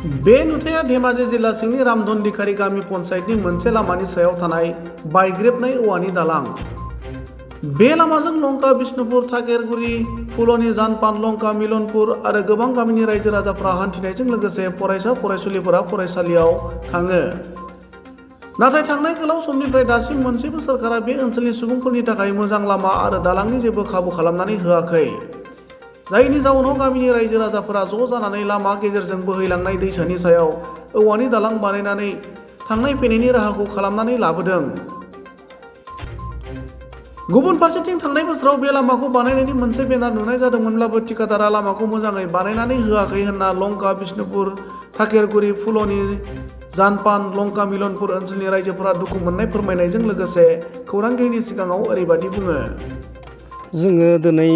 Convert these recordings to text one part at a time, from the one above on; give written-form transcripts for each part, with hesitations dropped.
बे नुथाया धेमाजि जिल्ला सिंनि रामधनदिखारि गामि पन्चायतनि मोनसे लामानि सायाव थानाय बायग्रेबनाय औवानि दालां। बे लामाजों लंका, बिष्णुपुर, थाकेरगुरि, फुलनि, जानपान, लंका, मिलनपुर आरो गोबां गामिनि रायजो राजाफ्रा हान्थिनायजों लोगोसे फरायसा फरायसुलिफोरा फरायसालियाव थाङो। नाथाय थांनाय गोलाव समनिफ्राय दासिम मोनसेबो सोरखारा बे ओनसोलनि सुबुंफोरनि थाखाय मोजां लामा आरो दालांनि जेबो खाबु खालामनानै होआखै। जायनि जाउनाव गामिनि रायजो राजाफोरा ज' जानानै लामा गेजेरजों बोहैलांनाय दैसानि सायाव औवानि दालां बानायनानै थांनाय फैनायनि राहाखौ खालामनानै लाबोदों। गुबुन फारसेथिं थांनाय बोसोराव बे लामाखौ बानायनायनि मोनसे बेनार नुनाय जादोंमोनब्लाबो थिकादारा लामाखौ मोजाङै बानायनानै होआखै होनना लंका, बिष्णुपुर, थाकेरगुरि, फुलनि, जानपान, लंका, मिलनपुर ओनसोलनि रायजोफोरा दुखु मोननाय फोरमायनायजों लोगोसे खौरांगिरिनि सिगाङाव ओरैबायदि बुङो। जोङो दिनै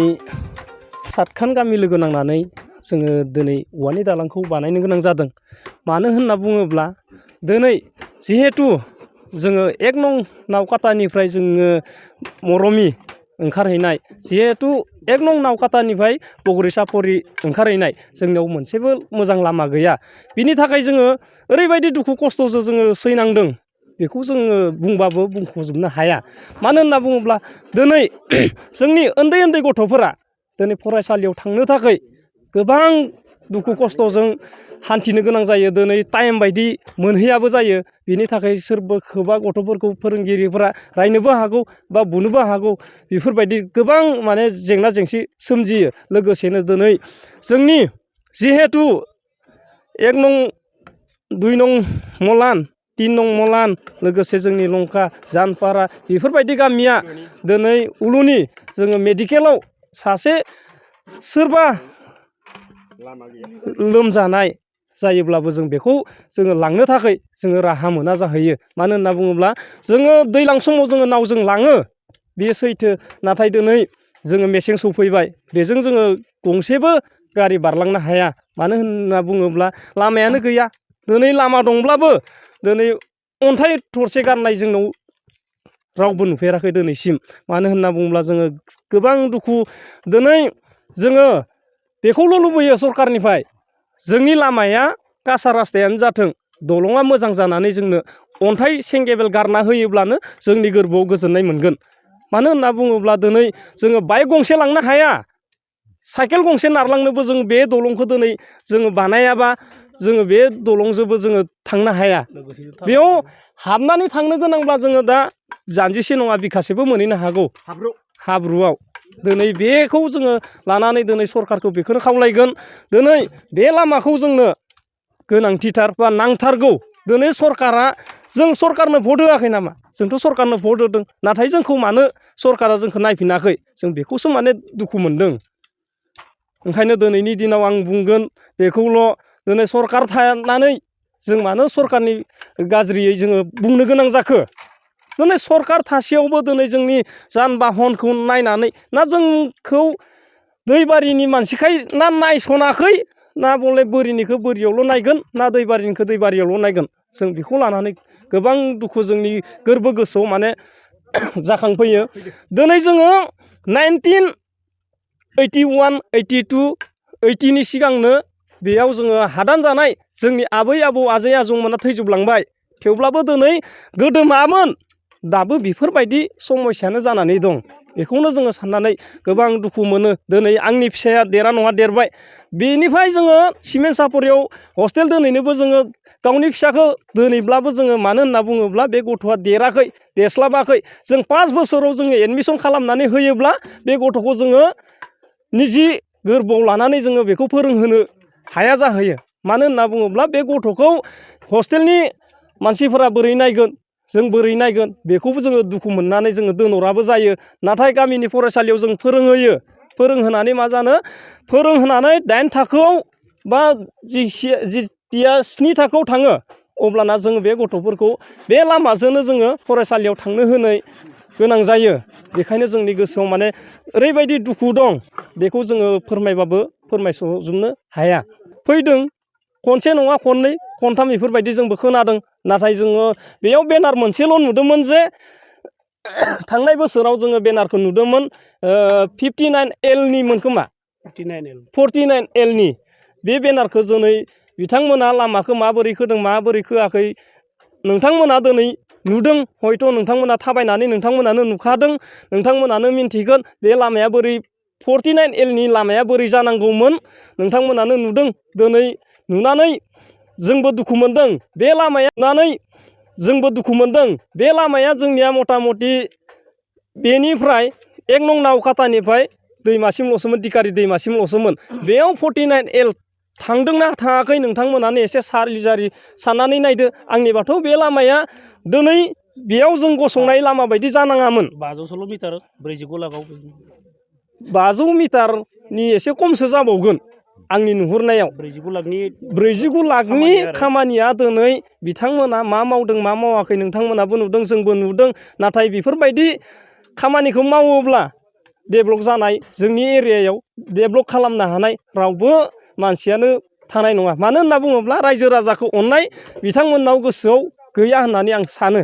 सातखान गामि लोगो नांनानै जोङो दिनै औवानि दालांखौ बानायनो गोनां जादों। मानो होनना बुङोब्ला दिनै जिहेथु जोङो 1 नं नावकाटानिफ्राय जोङो मरमि ओंखारहैनाय, जिहेथु 1 नं नावकाटानिफ्राय बगरिसापरि ओंखारहैनाय जोंनियाव मोनसेबो मोजां लामा गैया। बिनि थाखाय जोङो ओरैबायदि दुखु खस्थ'जों जोङो सैनांदों, बेखौ जोङो बुंबाबो बुंख'जोबनो हाया। मानो होनना बुङोब्ला दिनै जोंनि उन्दै उन्दै गथ'फोरा दिनै फरायसालियाव थांनो थाखाय गोबां दुखु खस्थ'जों हान्थिनो गोनां जायो। दिनै टाइम बायदि मोनहैयाबो जायो। बिनि थाखाय सोरबा गथ'फोरखौ फोरोंगिरिफोरा रायनोबो हागौ बा बुनोबो हागौ। बेफोरबायदि गोबां माने जेंना जेंसि सोमजियो। लोगोसेनो दिनै जोंनि जिहेथु 1 नं, 2 नं मलान, 3 नं मलान, लोगोसे जोंनि लंका, जानपारा बेफोरबायदि गामिया दिनै उलुनि जोङो मेडिकेलाव सासे सोरबा लोमजानाय जायोब्लाबो जों बेखौ जोङो लांनो थाखाय जोङो राहा मोना जाहैयो। मानो होनना बुङोब्ला जोङो दैज्लां समाव जोङो नावजों लाङो, बेयो सैथो। नाथाय दिनै जोङो मेसें सफैबाय, बेजों जोङो गंसेबो गारि बारलांनो हाया। मानो होनना बुङोब्ला लामायानो गैया। दिनै लामा दंब्लाबो दिनै अन्थाइ थरसे गारनाय जोंनाव रावबो नुफेराखै दिनैसिम। मानो होनना बुङोब्ला जोङो गोबां दुखु। दिनै जोङो बेखौल' लुबैयो सरकारनिफ्राय, जोंनि लामाया कासा रास्तायानो जाथों, दलङा मोजां जानानै जोंनो अन्थाइ सेंगेबेल गारना होयोब्लानो जोंनि गोरबोआव गोजोननाय मोनगोन। मानो होनना बुङोब्ला दिनै जोङो बाइक गंसे लांनो हाया, साइकेल गंसे नारलांनोबो जों बे दलंखौ दिनै जोङो बानायाबा जोङो बे दलंजोंबो जोङो थांनो हाया। बेयाव हाबनानै थांनो गोनांब्ला जोङो दा जानजिसे नङा बिखासेबो मोनहैनो हागौ हाब्रुआव। दिनै बेखौ जोङो लानानै दिनै सरकारखौ बेखौनो खावलायगोन, दिनै बे लामाखौ जोंनो गोनांथिथार बा नांथारगौ। दिनै सरकारा, जों सरकारनो भट होआखै नामा? जोंथ' सरकारनो भट होदों, नाथाय जोंखौ मानो सरकारा जोंखौ नायफिनाखै? जों बेखौसो माने दुखु मोनदों। ओंखायनो दिनैनि दिनाव आं बुंगोन बेखौल', दिनै सरकार थानानै जों मानो सरकारनि गाज्रियै जोङो बुंनो गोनां जाखो? दिनै सरकार थासेयावबो दिनै जोंनि जान बाहनखौ नायनानै ना जोंखौ दैबारिनि मानसिखाय ना नायस'नाखै, ना बले बोरिनिखौ बोरियावल' नायगोन, ना दैबारिनिखौ दैबारियावल' नायगोन। जों बेखौ लानानै गोबां दुखु जोंनि गोरबो गोसोआव माने जाखांफैयो। दिनै जोङो 1981, 82, 80नि सिगांनो बेयाव जोङो हादान जानाय जोंनि आबै आबौ आजै आजौमोना थैजोबलांबाय। थेवब्लाबो दिनै गोदो मामोन, दाबो बेफोरबायदि समस्यानो जानानै दं। बेखौनो जोङो साननानै गोबां दुखु मोनो। दिनै आंनि फिसाया देरा नङा देरबाय, बेनिफ्राय जोङो सिमेन्ट सापरियाव हस्टेल दोनहैनोबो जोङो गावनि फिसाखौ दोनैब्लाबो जोङो मानो होनना बुङोब्ला बे गथ'आ देराखै, देरस्लाबाखै। जों 5 बोसोराव जोङो एडमिसन खालामनानै होयोब्ला बे गथ'खौ जोङो निजि गोरबोआव लानानै जोङो बेखौ फोरोंहोनो हाया जाहैयो। मानो होनना बुङोब्ला बे गथ'खौ हस्टेलनि मानसिफोरा बोरै नायगोन, जों बोरै नायगोन, बेखौबो जोङो दुखु मोननानै जोङो दोनहराबो जायो। नाथाय गामिनि फरायसालियाव जों फोरोंहोयो, फोरोंहोनानै मा जानो, फोरोंहोनानै 8 थाखोआव बा जिथिया 7 थाखोआव थाङो, अब्लाना जोङो बे गथ'फोरखौ बे लामाजोंनो जोङो फरायसालियाव थांनो होनो गोनां जायो। बेखायनो जोंनि गोसोआव माने ओरैबायदि दुखु दं, बेखौ जोङो फोरमायबाबो फोरमायस'जोबनो हाया। फैदों खनसे नङा खननै खनथाम बेफोरबायदि जोंबो खोनादों। नाथाय जोङो बेयाव बेनार मोनसेल' नुदोंमोन जे थांनाय बोसोराव जोङो बेनारखौ नुदोंमोन 59L निमोन खोमा, 49L नि बे बेनारखौ दिनै बिथांमोना लामाखौ माबोरै खोदों माबोरै खोआखै नोंथांमोना दिनै नुदों हयथ' नोंथांमोना थाबायनानै नोंथांमोनानो नुखादों नोंथांमोनानो मिन्थिगोन बे लामाया बोरै 49L नि लामाया बोरै जानांगौमोन नोंथांमोनानो नुदों दिनै नुनानै जोंबो दुखु मोनदों बे लामाया नुनानै जोंबो दुखु मोनदों बे लामाया जोंनिया मथा मथि बेनिफ्राय 1 नं नावकाटानिफ्राय दैमासिमल'सोमोन दिखारि दैमासिमल'सोमोन बेयाव 49L थांदोंना थाङाखै नोंथांमोनानो एसे सारिजारि साननानै नायदो आंनिबाथ' बे लामाया दिनै बेयाव जों गसंनाय लामा बायदि जानाङामोन 500 मिटार 45 लाखाव 500 मिटारनि एसे खमसो जाबावगोन आंनि नुहुरनायाव 45 लाखनि खामानिया दिनै बिथांमोना मा मावदों मा मावाखै नोंथांमोनाबो नुदों जोंबो नुदों नाथाय बेफोरबायदि खामानिखौ मावोब्ला डेभेलप जानाय जोंनि एरियायाव डेभेलप खालामनो हानाय रावबो मानसियानो थानाय नङा मानो होनना बुङोब्ला रायजो राजाखौ अननाय बिथांमोननाव गोसोआव गैया होननानै आं सानो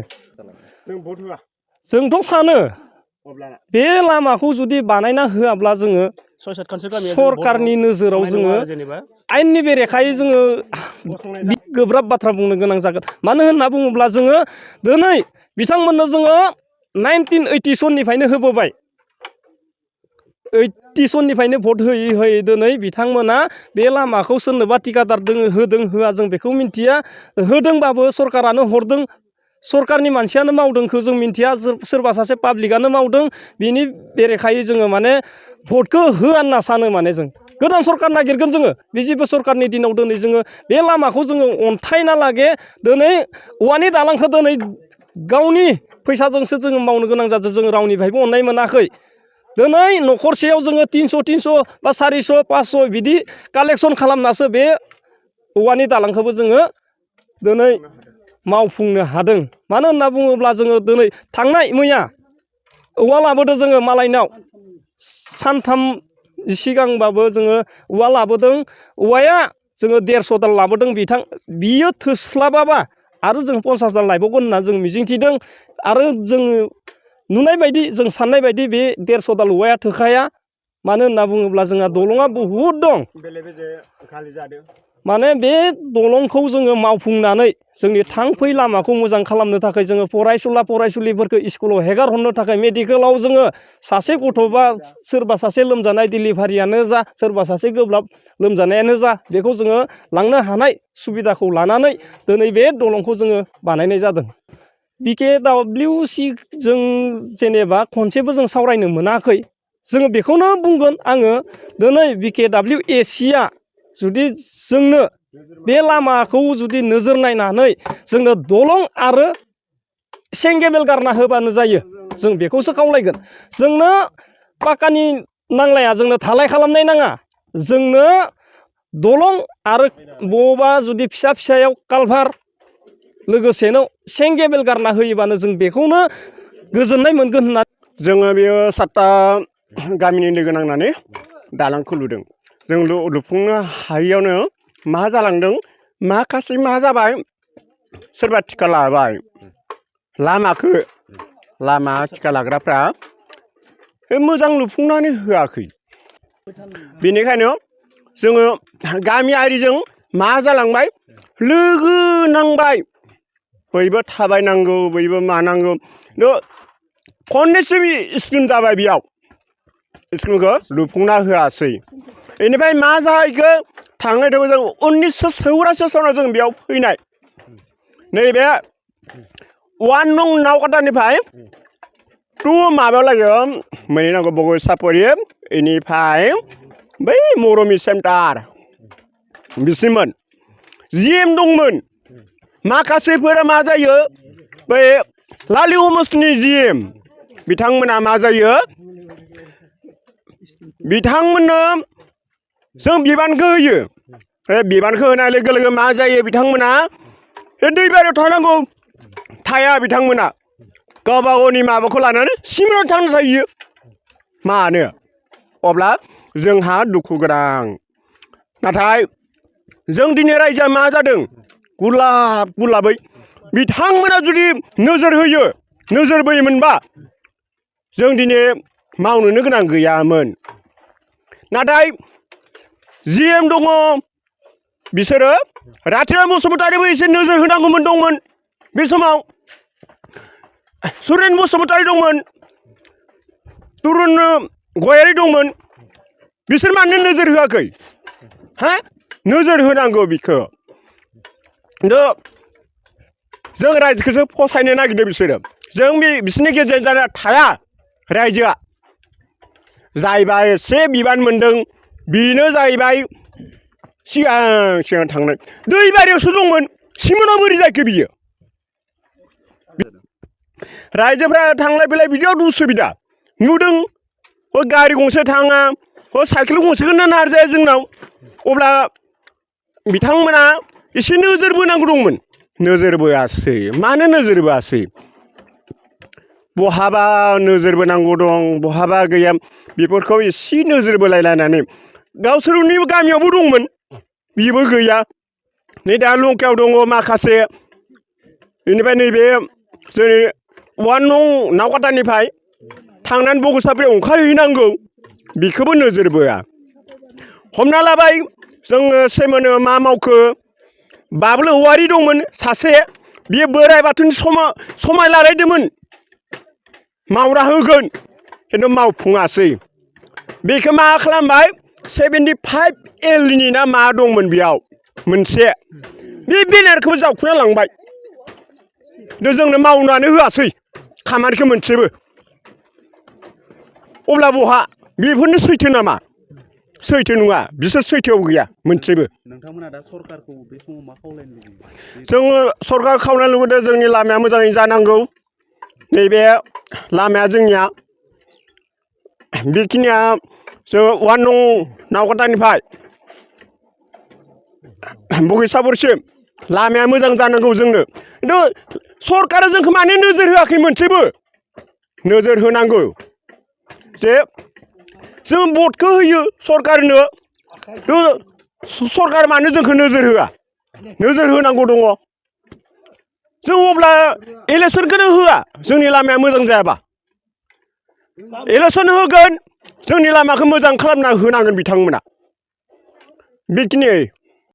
जोंथ' सानो बे लामाखौ जुदि बानायना होआब्ला जोङो सरकारनि नोजोराव जोङो आयेननि बेरेखायै जोङो गोब्राब बाथ्रा बुंनो गोनां जागोन मानो होनना बुङोब्ला जोङो दिनै बिथांमोननो जोङो 1980 सननिफ्रायनो होबोबाय 80 सननिफ्रायनो भट होयै होयै दिनै बिथांमोना बे लामाखौ सोरनोबा थिकादार होदों होआ जों बेखौ मिन्थिया होदोंबाबो सरकारानो हरदों सरकारनि मानसियानो मावदोंखौ जों मिन्थिया सोरबा सासे पाब्लिकआनो मावदों बिनि बेरेखायै जोङो माने भटखौ होआ होनना सानो माने जों गोदान सरकार नागिरगोन जोङो बिजेपि सरकारनि दिनाव दिनै जोङो बे लामाखौ जोङो अन्थाइना लागे दिनै औवानि दालांखौ दिनै गावनि फैसाजोंसो जोङो मावनो गोनां जादों जोङो रावनिफ्रायबो अननाय मोनाखै दिनै न'खरसेयाव जोङो 300 बा 400 500 बिदि कालेक्सन खालामनासो बे औवानि दालांखौबो जोङो दिनै मावफुंनो हादों मानो होनना बुङोब्ला जोङो दिनै थांनाय मैया औवा लाबोदों जोङो मालायनाव सानथाम सिगांबाबो जोङो औवा लाबोदों औवाया जोङो 150 दाल लाबोदों बियो थोस्लाबाबा आरो जों 50 दाल लायबावगोन होनना जों मिजिंथिदों आरो जोङो नुनाय बायदि जों साननाय बायदि बे 150 दाल औवाया थोखाया मानो होनना बुङोब्ला जोंहा दलङा बहुद दं माने बे दलंखौ जोङो मावफुंनानै जोंनि थांफै लामाखौ मोजां खालामनो थाखाय जोङो फरायसुलिफोरखौ स्कुलाव हेगार हरनो थाखाय मेडिकेलाव जोङो सासे गथ'बा सोरबा सासे लोमजानाय डिलिभारियानो जा सोरबा सासे गोब्राब लोमजानायानो जा बेखौ जोङो लांनो हानाय सुबिदाखौ लानानै दिनै बे दलंखौ जोङो बानायनाय जादों BKWC जों जेनेबा खनसेबो जों सावरायनो मोनाखै जोङो बेखौनो बुंगोन आङो दिनै BKWACआ जुदि जोंनो बे लामाखौ जुदि नोजोर नायनानै जोंनो दलं आरो सेंगेबेल गारना होबानो जायो जों बेखौसो खावलायगोन जोंनो पाकानि नांलाया जोंनो धालाय खालामनाय नाङा जोंनो दलं आरो बबेबा जुदि फिसा फिसायाव कालभार लोगोसेनो सेंगेबेल गारना होयोबानो जों बेखौनो गोजोननाय मोनगोन होनना जोङो बेयो 7टा गामिनि लोगो नांनानै दालांखौ लुदों जों लुफुंनो हायैयावनो मा जालांदों माखासे मा जाबाय सोरबा थिखा लाबाय लामा थिखा लाग्राफ्रा मोजां लुफुंनानै होआखै बेनिखायनो जोङो गामियारिजों मा जालांबाय लोगो नांबाय बयबो थाबायनांगौ बयबो मानांगौ खननैसो स्कुल जाबाय बेयाव स्कुलखौ लुफुंना होआसै बेनिफ्राय मा जाहैखो थांनाय दङ जों 1984 सनाव जों बेयाव फैनाय नैबे 1 नं नावकाटानिफ्राय माबायाव लागै मोनहैनांगौ बगैसापरि बेनिफ्राय बै मरमि सेन्टार बिसिमोन जिएम दंमोन माखासेफोरा मा जायो बै लालि हमस्टनि जिएम बिथांमोना मा जायो बिथांमोननो जों बिबानखौ होयो बिबानखौ होनाय लोगो लोगो मा जायो बिथांमोना दैबारियाव थांनांगौ थाया बिथांमोना गावबा गावनि माबाखौ लानानै सिमराव थांनो थायो मानो अब्ला जोंहा दुखु गोनां नाथाय जों दिनै रायजोआ मा जादों गुलाबै बिथांमोना जुदि नोजोर बोयोमोनबा जों दिनै मावनोनो गोनां गैयामोन नाथाय जिएम दङ बिसोरो राथिराम बसुमतारिबो एसे नोजोर होनांगौमोन दंमोन बे समाव सुरेन बसुमतारि दंमोन तरुन गयारि दंमोन बिसोर मानो नोजोर होआखै हा नोजोर होनांगौ बिखौ जों रायजोखौसो फसायनो नागिरदों बिसोरो जों बिसोरनि गेजेरजों जाना थाया रायजोआ जायबा एसे बिबान मोनदों बेनो जाहैबाय सिगां थांनाय दैबारियावसो दंमोन सिमोनाव बोरै जाखो बियो रायजोफ्रा थांलाय फैलाय बिदियाव उसुबिदा नुदों गारि गंसे थाङा साइकेल गंसेखौनो नारजाया जोंनाव अब्ला बिथांमोना एसे नोजोर बोनांगौ दंमोन नोजोर बोआसै मानो नोजोर बोआसै बहाबा नोजोर बोनांगौ दं बहाबा गैया बेफोरखौ एसे नोजोर बोलायलायनानै गावसोरनि गामियावबो दंमोन बेबो गैया नै दा लंकायाव दङ माखासे बेनिफ्राय नैबे जोंनि 1 नं नावकाटानिफ्राय थांनानै बगुसाफ्राव ओंखारहैनांगौ बेखौबो नोजोर बोआ हमना लाबाय जोङो सेमोनो मा मावखो बाबुल औवारि दंमोन सासे बियो बोराइ बाथौनि समाय लालायदोंमोन मावना होगोन खिन्थु मावफुङासै बेखौ मा खालामबाय 75 एलनि ना मा दंमोन बेयाव मोनसे बे बेनारखौबो जावखुना लांबाय जोंनो मावनानै होआसै खामानिखौ मोनसेबो अब्ला बहा बेफोरनो सैथो नामा सैथो नङा बिसोर सैथोआव गैया मोनसेबो नोंथांमोना दा सरकारखौ बे समाव मा खावलायनो लुबैयो जोङो सरकार खावलायनो लुबैदों जोंनि लामाया मोजाङै जानांगौ नैबे लामाया जोंनिया बेखिनिया जोङो 1 नं नावकाटानिफ्राय बगैसाफोरसिम लामाया मोजां जानांगौ जोंनो खिन्थु सरकारा जोंखौ मानो नोजोर होआखै मोनसेबो नोजोर होनांगौ जे जों भटखौ होयो सरकारनो सरकार मानो जोंखौ नोजोर होआ नोजोर होनांगौ दङ जों अब्ला इलेक्सनखौनो होआ जोंनि लामाया मोजां जायाबा इलेक्सन होगोन जोंनि लामाखौ मोजां खालामना होनांगोन बिथांमोना बेखिनि